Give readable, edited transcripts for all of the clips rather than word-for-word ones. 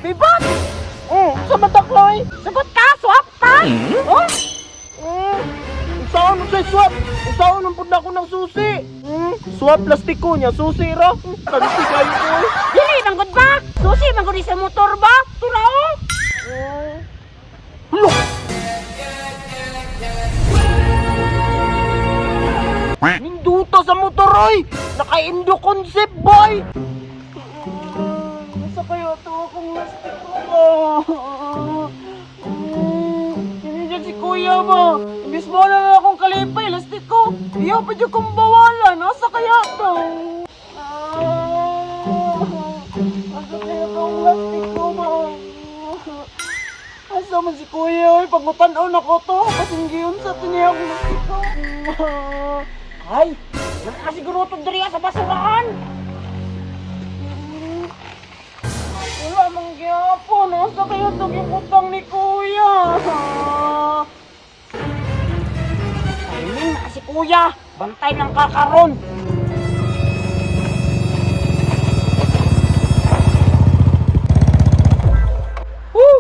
Pipot! Oh, sa matakloy. Sugot ka, swap ka! Oh? Saan mo sa swap? Saan ang pud ako ng susi? Swap plastiko niya, susi ra. Kanti kayo ko. Eh. Dili man gud ba? Susi man gud sa motor ba? Turao. Hulo. Ninduta sa motor oy. Naka-indo concept boy. Nasa kaya to akong plastiko ko. Hindi si kuya ba? Imbis mo na lang akong kalipay, lastiko. Iyaw pa dyan kong bawalan. Nasa kaya to? Asa kaya tong lastiko ba? Asa man si kuya? Oy, pagmutan-on ako to. Kasinggiyon sa tiniyak lastiko. Ay, nakasiguro to diri sa basurahan. Wala mang gyapon. Asa kaya to gibutang ni kuya? Timing na si kuya. Bantay ng kakaron. Woo!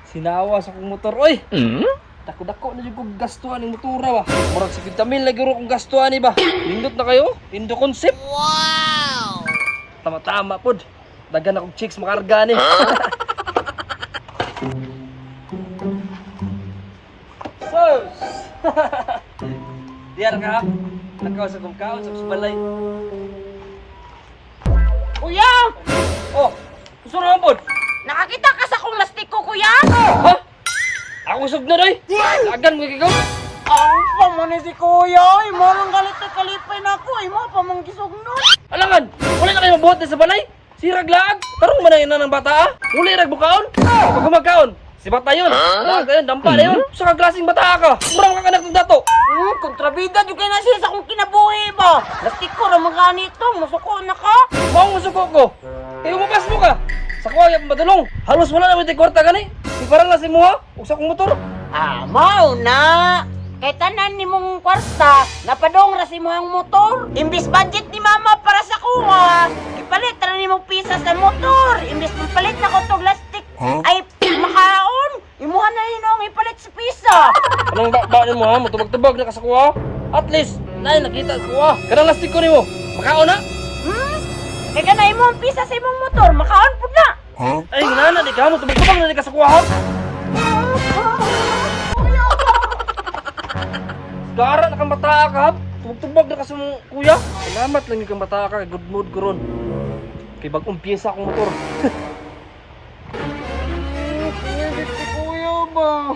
Sinawa sa kong motor, oy! Dako-dako na jud kong gastuhan ning motora ba. Murag sa 50 mil lagi ro kong gastuhan ni ba. Nindot na kayo? Indo concept. Wow! Tama-tama pod. Dagan akong chicks makarga ni. Sus! Diyan ka. Nakaw sa kong kaon sa balay. Kuya, Oh, gusto naman pod. nakakita ka sa akong lastiko, kuya? Ha? Ako usog na doy. Dagan mo ikaw. Ang pamani si kuya. Ay, marang galit na kalipay na ako. Ay, mo pa mong gisugno. Alangan! Wala na kayo mabuhat na sa balay! Sirag laag! Tarong man ang ina ng bata ah! Uli rag bukaon! Pag gumagkaon! Si bata yun! Laag na yun! Dampa na yun! Sa ka klaseng bata ka! Mura ka kanak ng dato! Kontrabida jud kay na siya sa akong kinabuhi ba? Lastiko ra man ganito, musuko na ka. Maong musuko ko! Kaya umabas mo ka! Sa kuha yung madulong! Halos wala na may kwarta gani! Di parang na si Muha! Ug sa akong motor! Ah, mao na. Kay tanan ni mong kwarta, napadong ra si ang motor. Imbis budget ni mama para sa kuha, ipalit ra nimo pisa sa motor. Imbis mapalit na ko tog lastik, ay makaon. Imuha na inong ipalit sa pisa. Anong ba ni mo ha? Mutubag-tubag na ka sa kuha? At least, naay nakita sa kuha! Kanang lastik ko nimo! Makaon na! Kay kana imong pisa sa imong motor, makaon pud na. Ay, nana, di ka mo! Tubag-tubag na di ka sa kuha ha? Gara na kang bata ka, hab. Tubag-tubag na ka sa mong kuya. Salamat lang yung kang bata ka, kay good mood ko ron. Kay bagong pyesa akong motor. Kuya, si kuya ba?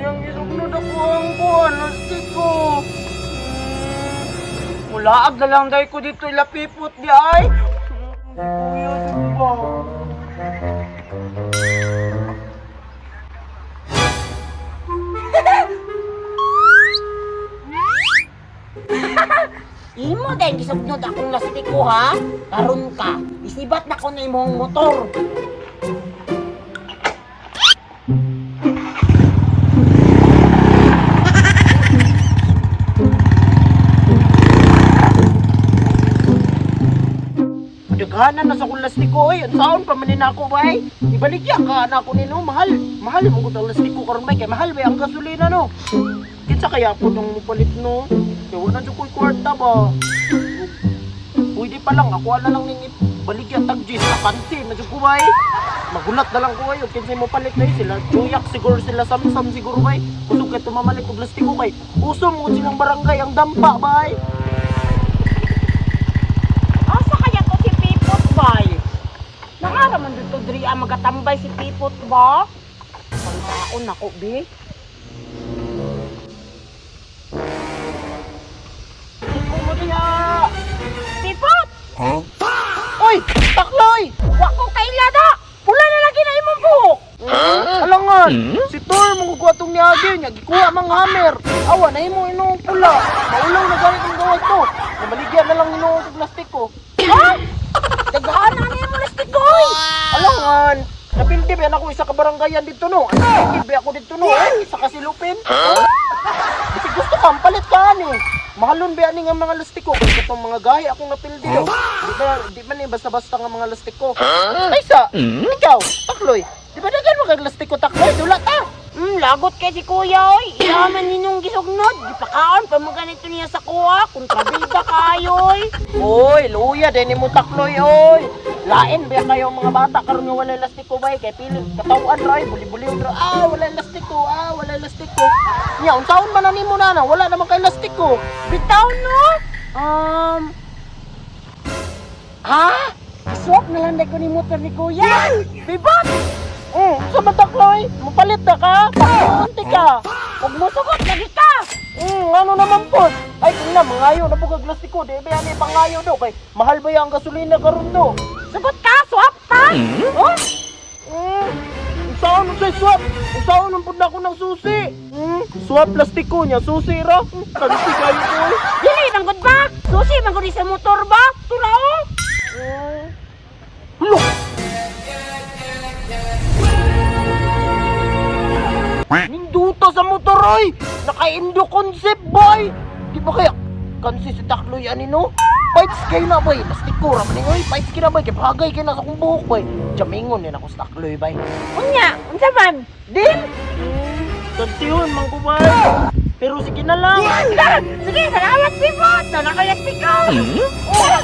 Yang isugnod ako ang buwan, lastiko. Mulaag na lang dahil ko dito ilapipot di ay. Kuya, di ba? Imo dahil gisugnod akong lastiko ha. Karon ka, isibat na ko na imong motor. Daghanan na sa kong lastiko oy. Ang saon pa man ni nako ba ay? Ibaligya ka na ako nino, mahal. Mahal mo gud ang lastiko karon bay kay mahal bay ang gasolina no. Kinsa kaya po nang mupalit no? Kay wala jud ko'y kwarta ba. Pwede pa lang ako na lang ning baligya tag G's na kanti na jud ko bay. Magulat na lang ko ayo kinsay mo palit na sila. Juyak siguro sila samsam siguro bay. Kusog kay tumamalit og lastiko kay uso mo silang barangay ang dampa bay. Asa kaya to si Pipot bay? Nangara man dito diri ang magatambay si Pipot ba? Pagkaon nako bi. Ikaw mo diha. Pipot! Oy, takloy! Wa ko kaila da. Pula na lagi na imong buhok. Alangan, si Tor mong kukuha tong niagi niya, gikuha mang hammer. Awa, na imo inong pula. Maulaw na gamit ang gawas to. Namaligya na lang inong sa plastiko. Ha? Daghan na ni imong lastiko oy. Alangan, napildi ba ako isa ka baranggayan dito no? Ano, napildi ba ako dito no? Eh, isa ka silupin. Huh? Kasi gusto ka, palit ka ani. Mahalon ba ani nga mga lastiko kay katong mga gahi akong napildi do. Di ba di man ni basta-basta nga mga lastiko. Ay sa, ikaw, Takloy. Di ba daghan mo kag lastiko, Takloy? Dula ta. Lagot kay si kuya oy. Iya man ninyong gisugnod. Gipakaon pa man ganito niya sa kuha. Kontrabida kayo oy. Oy, luya din mo, Takloy, oy. Lain ba kayo mga bata karon nga walay lastiko bay kay pili katawan ra ay buli-buli ra. Ah, walay lastiko, ah, walay lastiko. Nya, unsaon man na nimo na wala naman kay lastiko. Bitaw no? Ha? Iswap na lang ko ni motor ni kuya. Bibot! Sa man, Takloy, mupalit na ka, pakunti ka. Huwag mo sugot, lagi ka! Ano naman po? Ay, kung na, mangayo na po kag lastiko, di ba yan pangayo do kay mahal ba yang gasolina karon do? Sugot ka, swap ta! Oh? Unsaon unsay swap? Unsaon ang pud na ako ng susi? Swap plastiko niya, susi ra. Kansi kayo ko. Dili, manggod ba? Susi, manggod sa motor ba? Tura oh! Hulo! Ninduta sa motor, oy! Naka-indo concept, boy! Di ba kaya, kansi si Takloy, ani no? Fights kayo na, boy! Lastiko ra man ni, oy! Fights kayo na, boy! Kay bagay kayo na sa akong buhok, boy! Jamingon din ako sa Takloy, boy! Unya, unsa man? Deal? Kansi yun, manggubay! Pero sige na lang! Sige, salamat, Pipot! Nakalastik ko! Oh!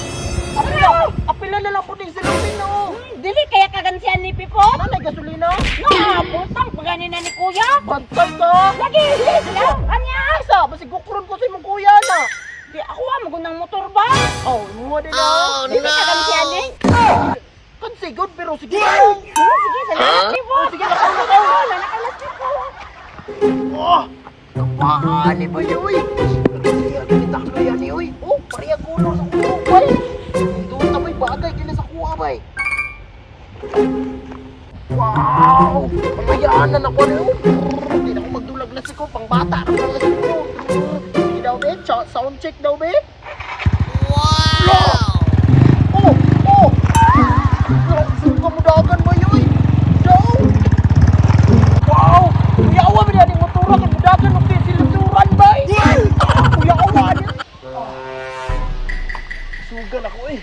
Apila! Apila na lang po din sa lupin, no! Dili kaya kagansian ni Pipot? Nanay, gasolina? No, putang pagani na ni kuya! Bantay ka! Lagi, salamat! Anya! Asa, basig kukron ko sa imong kuya na! Di ako ah, magunang motor ba? Oh, imuha din na! Dili kagansian ni? Kansi, good, pero sige na lang! Oh, sige, salamat, Pipot! Sige, nakaw, nakaw! Nakalastik ko! Oh! Kapaani ba yun, uy? Kaya kita yan ni, uy. Oh, pareha color sa kuha, bay. Doon na, bay, bagay kina sa kuha, bay. Wow! Pangayaan na ako ni, oh. Hindi na ako magdulag na ko, pang bata na ako ko. Sige daw, be. Sound check daw, be. Wow! Oh! Oh! Suka mo dagan ba yun, uy? Daw! Wow! Kuya awa ba niya motora kay mudagan og siluturan bay. Kuya awa ni. Sugan ako eh.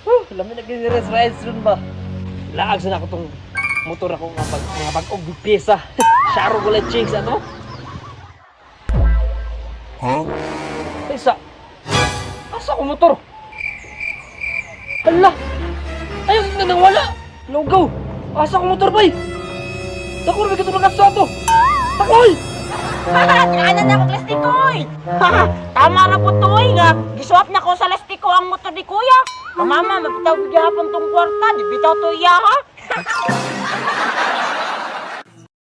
Whew, lami na gini rides ron ba? Laag sana ako tong motor ako nga pag mga bag-og pyesa. Sharo gulay chicks ato. Huh? Isa. Asa ko motor? Hala. Ayaw na nang wala. Lugaw. Asa ko motor bay? Dako ra ba katong ato? Takoy! Ano na ako lastiko oy. Tama na po to oy nga. Giswap na ko sa lastiko ang motor ni kuya. Mama, mabitaw gyud gihapon tong kwarta, di bitaw to iya ha.